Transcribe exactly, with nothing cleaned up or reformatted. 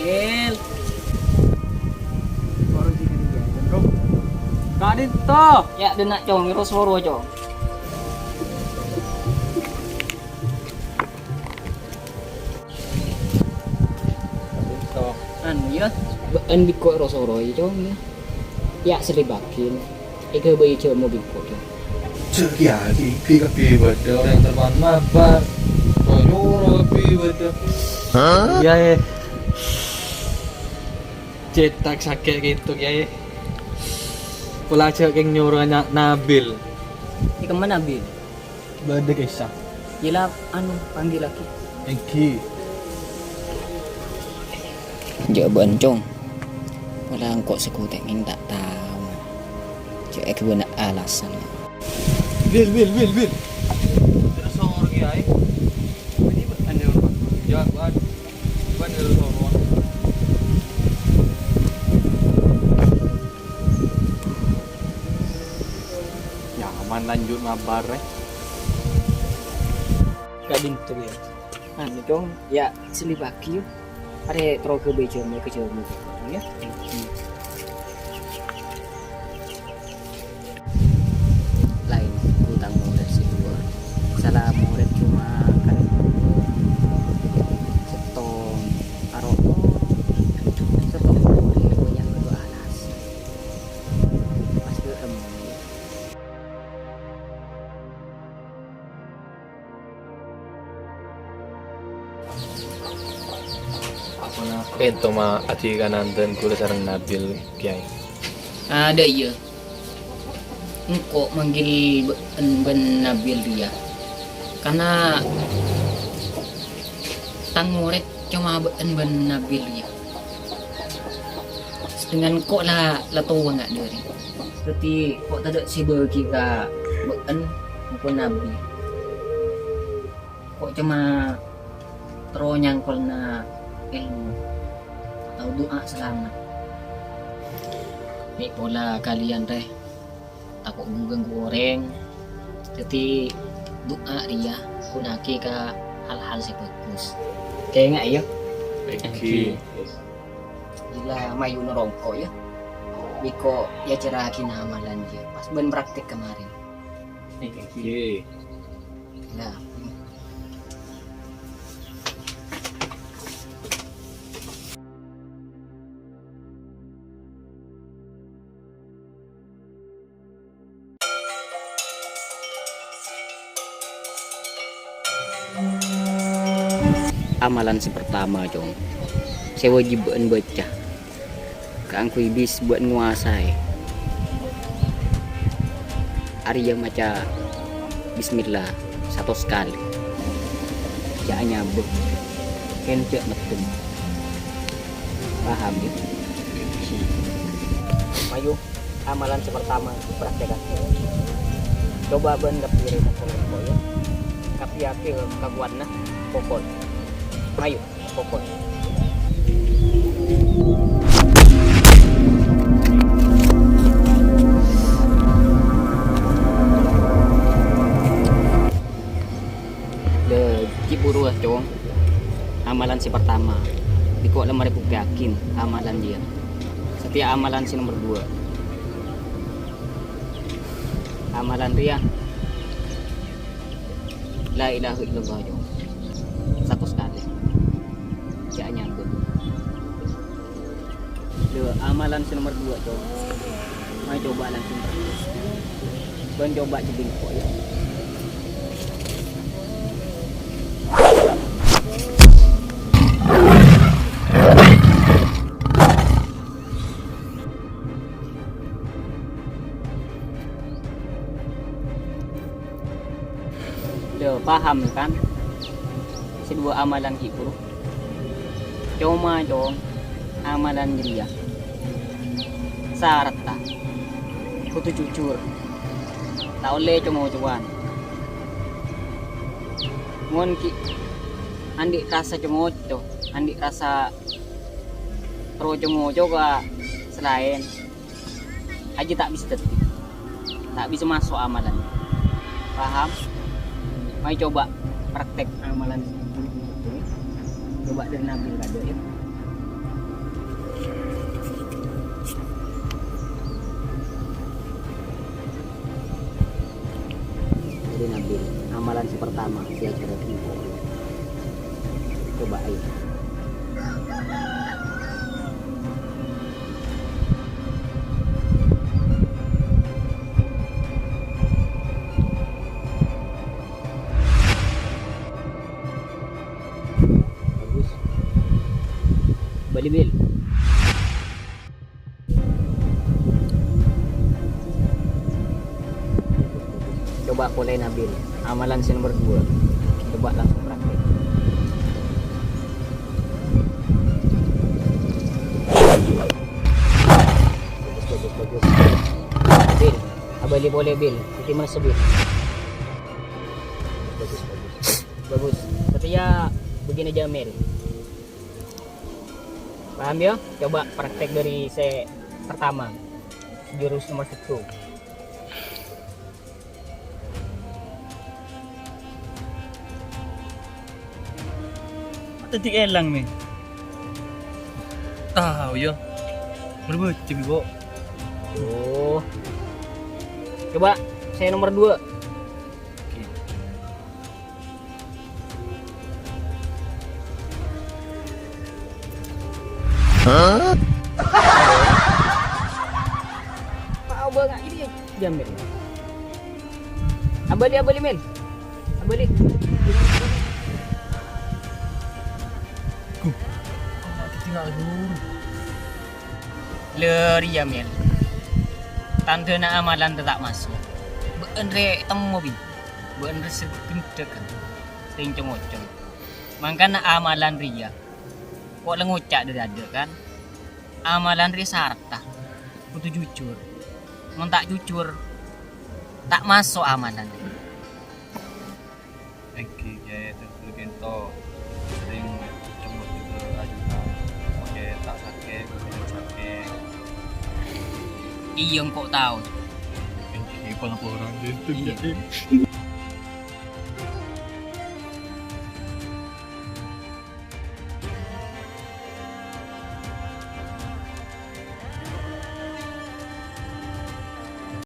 Bil. Ka'dinto. Ya, dena', Cong. Ro-soro, Cong. Anu, ya. Bâ'en bi' engko' ro-soro, ya, Cong, ya. Ya, salibbhâghi. Èghâbây jhâmo bi' engko', Cong. Cè' kèya, iki kabbhi bâdâ orèng terman mabar. Nyoro kabbhi bâdâ. Hah? Iyâ, è. Cètak sakè' gitu, Kèyaè. Pola jhâ' kèng nyoro nya-, Nabil. È kemma Nabil? Bâdâ kèsa. Yella, anu, panggil lagi. Èngghi. Jhâ' bâ'en, Cong. Pola engko' sè ghutèngèng ta' tao. Jhâ' èghâbâna alasan. Bil, Bil, Bil, Bil. Terus soro, Kèyaè. Ini, Bil, anu, ya, Wan. Wan, Bil, soro. Nyaman lanjut mabar, è. Ka'dinto, ya. Anu, Cong, ya, salibbhâghi, yo. Arè terro ghâbây jhâmo ka jhâmo, ya. Laèn ghu tang morèd sè duwâ'. Sala morèd coma karè settong. Aro settong morèd bânnya' ghâllu alas. Pas ghâ'em. Ènto ma' adhi kanandan kaulâ sareng Nabil, Kèyaè. Adâ', iyâ. Engko' manggil bâ'en bân Nabil rèya. Karna tang morèd coma bâ'en bân Nabil rèya. Sedangkan ko' la, la towa nga' dâri. Dhâddhi ko' tadâ' sè bâgi ka bâ'en maupun Nabil. Ko' coma terro nyangkolna èlmo atau du'a salamet. Mè' pola kalian, rè. Tako' ghu-ghânggu orèng. Dhâddhi, du'a rèya ghunaaghi ka hal-hal sè bhâghus. Kaènga', yâ. Èngghi. Ghilâ mayu norongko', yâ. Bi' ko' èajhârraghi amalan, yâ. Pas bân praktek kamarèn. Èngghi. Ghilâ. Amalan sè partama, Cong, sè wâjib bâ'en bâca kaangghuy bis bâ'en ngowasaè. Arèya maca bismillah satos kalè. Jhâ' anyabâ. Kèng jhâ' meddhem. Paham, yâ? Mayu, amalan sè partama, praktekkan. Coba bân kabbhi rè pokol, yâ. Kabbhiyaghi kakowadhânna pokol. Mayu, pokol. Lè, ghi' buru, ah, Cong. Amalan sè partama, bi' ko' la marè buktèyaghi amalan jârèya. Satèya amalan sè nomer duwâ'. Amalan rèya, la ilaha illallah, Cong. Satos kalè. Jhâ' anyabâ. Lè, amalan sè nomer duwâ', Cong. Mayu coba langsung praktek. Bân coba jhâ' bengko', yâ. Lè, paham, kan? Sè duwâ' amalan ghi' buru. Coma, Cong, amalan jârèya saratta kodhu jujur, ta' ollè co-ngocowan. Mon ghi' andi' rassa co-ngoco, andi' rassa terro co-ngoco ka sè laèn, Ajjhâ ta' bisa dhâddhi. Ta' bisa maso' amalan. Paham? Mayu coba praktek amalan. Coba dâri Nabil kadâ', yâ. Amalan sè pertama, sè ajhârâghi. Coba, ayo. Bagus. Bâli, Bil. Coba polè, Nabil. Amalan sè nomor dua. Coba langsung praktek. Bagus, bagus, bagus. Bil, abâli polè, Bil. Iti masa, Bil. Bagus, bagus. Bagus. Satèya bâgiyân Jamil. Paham, ya? Coba praktek dari sè pertama. Jurus nomor satu. Tadi elang nih. Tahu ya. Berbecem, Bo. Oh. Coba sè nomor dua. Oke. Hah? Apa gini ya? Jamil. Abâli, abâli, Mil. Abâli. Guh. Tinggal dulu. Lè rèya, Mil. Tandhâna amalan ta' maso'. Bâ'na rè temmo, Bi. Bâ'na rè sè ghândhâ', kan. Sè co-ngoco. Mangkana amalan rèya, ko' la ngoca' dâri adâ', kan? Amalan rè sarta kodhu jujur. Mon ta' jujur, ta' maso' amalan rè. Èngghi, Kè, terus kento sering cemburu ke ajunan, oke, ta' sakè', oke, ta' sakè'. Iyâ, engko' tao. Èngghi, palaporan gitu, Kè.